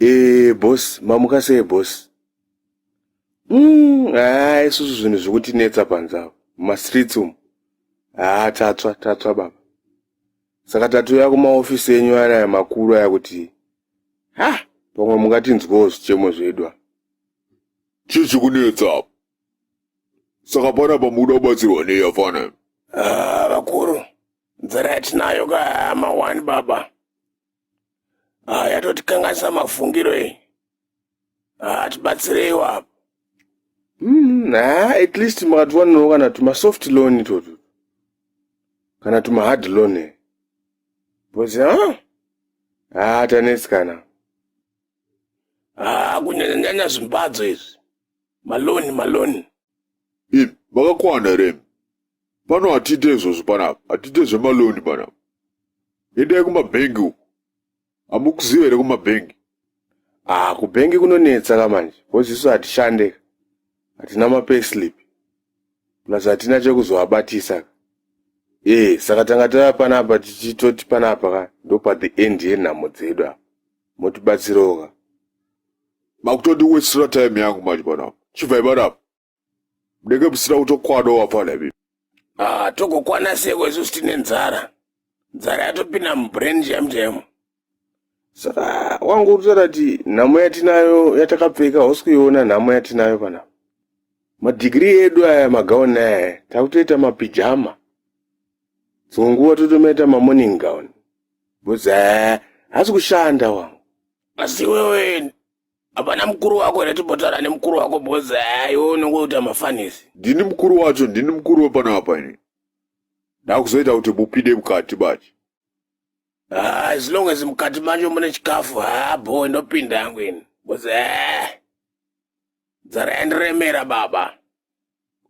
E boss, mamuka sei boss? Haa, isusu zvinhu zvikutinetsa panze apa mumastreets umu. Haa, tatsva, tatsva baba. Saka tatouya kumaofisi enyu aya makuru aya kuti ha, pamwe mungatinzwawo zvichemo zvedu apa. Chii chikunetsa apa? Saka panapa mukuda kubatsirwa nei afana? Ah, vakuru, nzara yatinayo ka mawani baba. Ah, yatotikanganisa mafungiro iyi. Ah, tibatsireiwo apa. Ha, at least makatiwanirawo kana tuma soft loan itoto kana tuma hard loan eh. Because ha, ha, tanetsikana. Ah, kunyanya-nyanya zvimbadzo izvi. Maloni, maloni. Imi makakwana here imi? Pano hatiite izvozvo panapa, hatiite zvemaloni panapa. Endai kumabhengi uko. Hamukuziva here kumabhengi? Ah, kubhengi kunonetsa ka manje because isu hatishande, hatina mapayslip, plus hatina chekuzovabatisa ka. E, saka tanga tava panapa tichitoti panapa ka ndo pa the end yenhamo dzedu apa, motibatsirawo ka. Makutondiwestira time yangu manje panapa. Chibvai panapa. Munenge musina kutokwanawo vapfana imi. Ah, togokwana seko isusu tine nzara. Nzara yatopinda mubrain chaimo chaimo. Saka wangu uri kutaura kuti nhamo yatinayo yatakapfeka hausi kuiona nhamo yatinayo panapa. Madhigiri edu aya, magauni aya, takutoita mapijama, dzimwe nguva totomaita mamorning gown because haa, haasi kushanda wangu. Asi iwewe hapana mukuru wako here timbotaura nemukuru wako, because haa, iwe unongoita mafanisi. Ndini mukuru wacho, ndini mukuru wepanapa ini. Ndakuzoita kuti mupinde mukati manje. Ah, as long as mukati macho mune chikafu, haa, boy, ndopinda yangu ini. Because nzara yandiremera baba.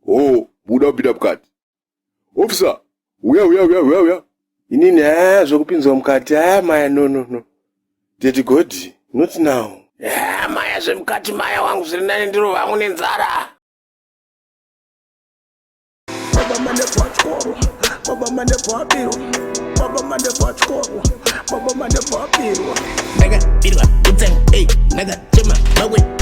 Oh, muda kupinda mukati. Officer, uya, uya, uya, uya, uya. Inini haa, zvekupinzwa mukati haa, maya, no, no, no. Daddy God, not now. Ah, maya, zvemukati maya wangu, zviri nani ndiro vangu nenzara. Baba mandefu achikoro, baba mandefu abirwa, baba mandefu achikoro, baba mandefu abirwa. Ndakabirwa utsangu, ei, ndakachema makwe.